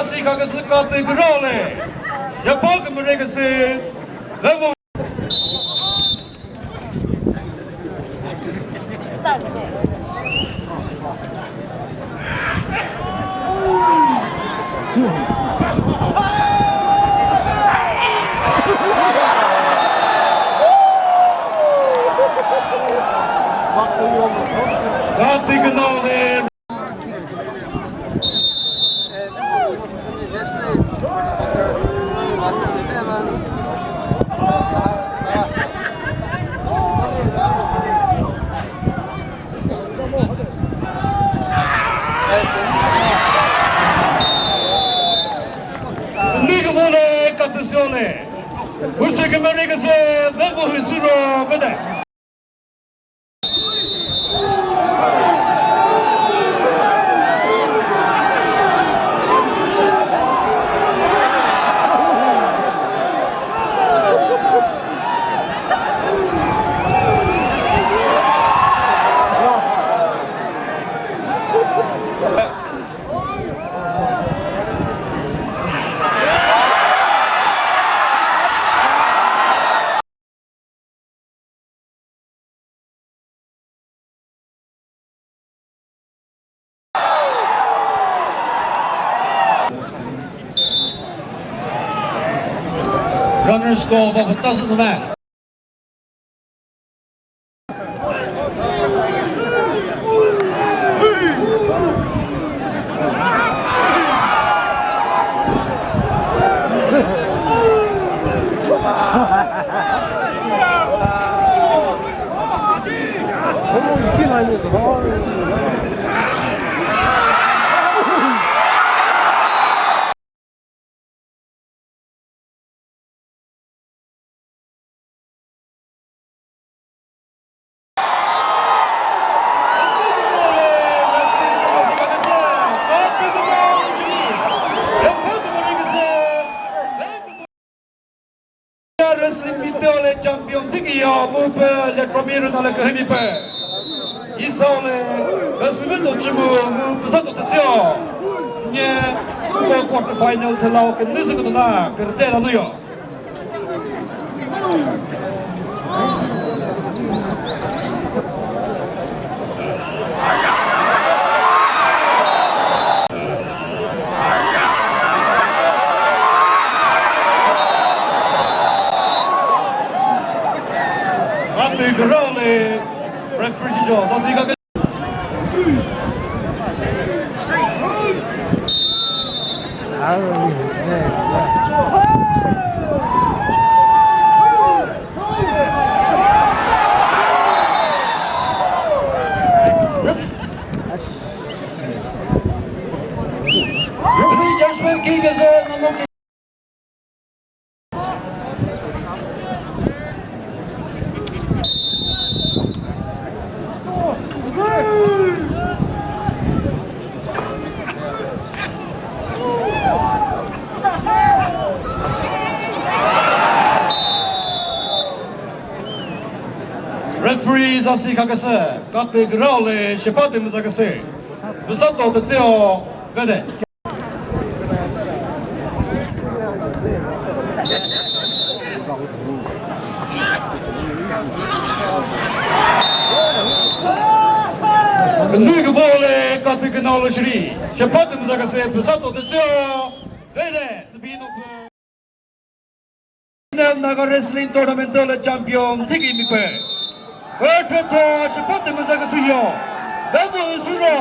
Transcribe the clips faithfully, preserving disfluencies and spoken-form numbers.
Si ka küsü ka tü kürole. Yapal kümüre küsü. Level. Ka tü kürole. Liga vole campione. Ultime America se vengo hizuro vede. Runner's goal, ba pütsa sü tüme. Wrestling mitole champion tiki yo mu pe le promir na le kemi pe. Isole, wrestling to chimu mu pe sa to tio. Nye, ko quarter final te lao ke nisi ko na, kerte la nuyo. Atü kürole referee jo, sasi ka. Referee zasi khakese, kate ground le shepate müzakese. Bisato teteo vede. Ndui ke bole kate ke nalo shiri. Shepate müzakese, bisato teteo vede. Naga Wrestling Tournament le champion tiki mi pe. Kürthetho shepate müzakese yo. Bebu suro.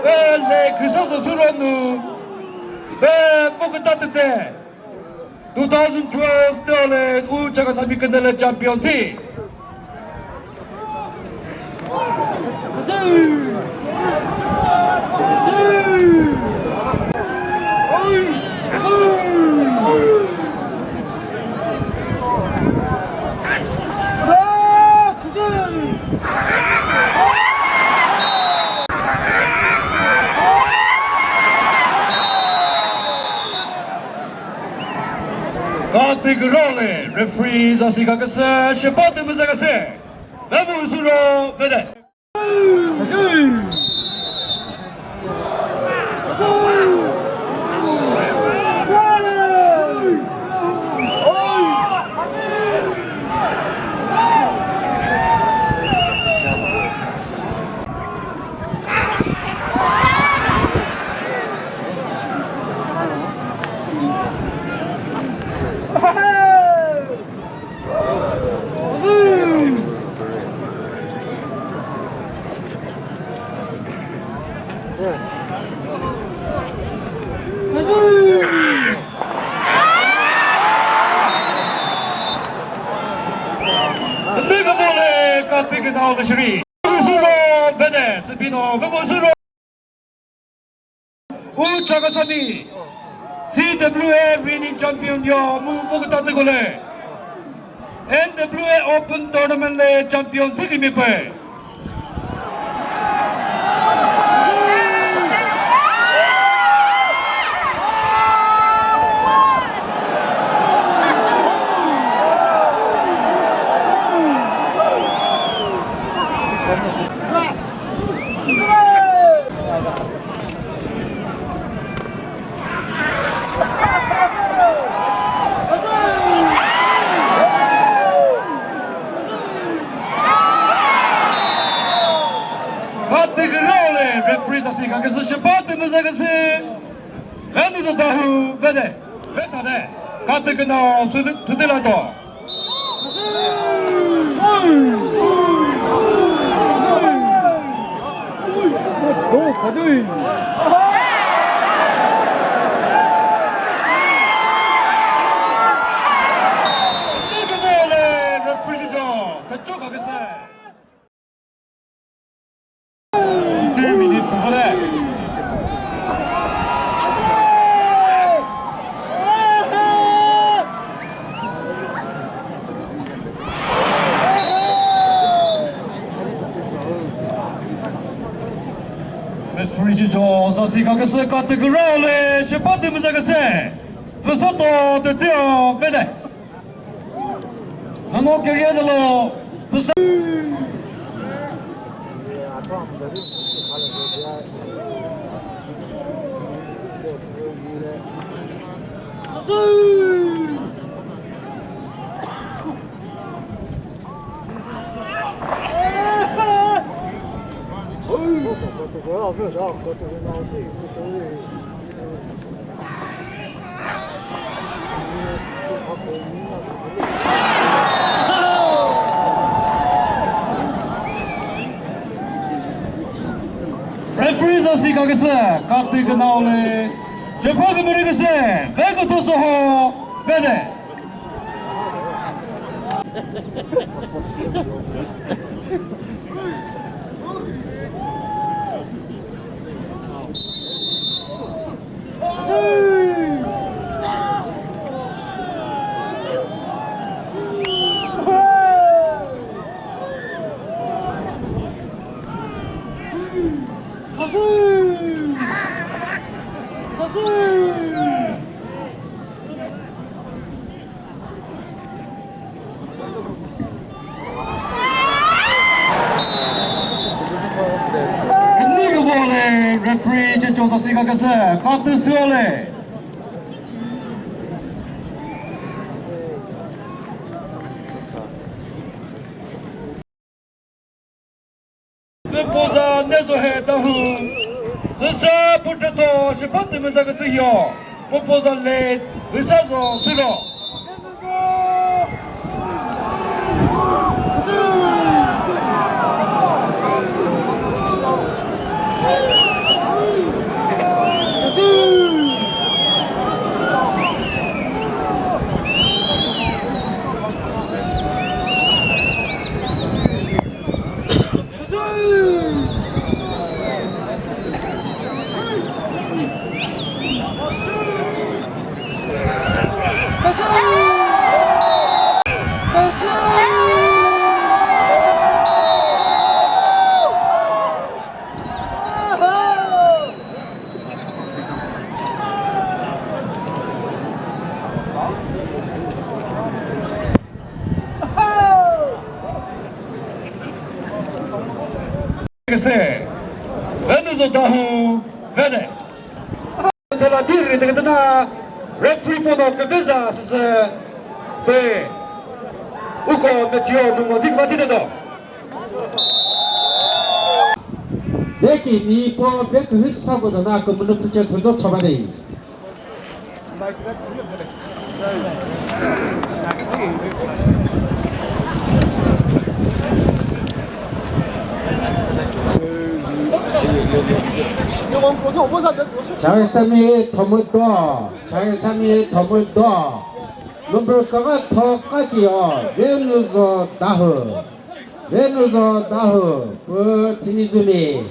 Be le khisa suro nu. Be pokita tete. Two thousand twelve tole u chaka sami kendele champion thi. Kate ground le, referee zasi khakese, shepate müzakese. Bebu suro vede. Big ball, eh, ka big now the shri. Zero, bene, Tsipino, big ball, zero. U Chakhesami, C W A reigning champion yo, mu ko ta de ko le. N W A Open Tournament le champion thi mi pe. Kha tükrao le referee sasi kha küsü shepha tümüza küsü. Venu do dahu vede. Veta de. Kha tükrao tüdü tüdü la do. Referee cho, sasi kha küsü kha tükrao le, shepha tümüza küsü. Vüsoto tütüo pede. Nano keriya de lo. Vüso. Referee sasi kha küsü, kha tükrao le, shepha kümüre küsü, ve kütho soho, vede. Referee che chota sika kese, kaptü süole. Pupoza nezo he tahu. Züsa putreto shipatü meza küsü yo. Pupoza le, züsa zo süro. Kese, venu zo dahu, vene. Dela diri de na referee pono kebeza se pe. Uko metio numo dikva dide do. Beki ni po beki hisa ko dana ko munu puche thudo chabani. Chakhesangmi Thomudo, Chakhesangmi Thomudo. Number kükre tho kaki o, Venuzo Dawhuo. Venuzo Dawhuo, pü Thinizumi.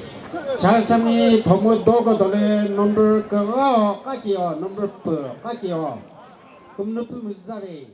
Chakhesangmi Thomudo ko dolü number kükre o kaki o, number pü kaki o. Kümünu pü müzari.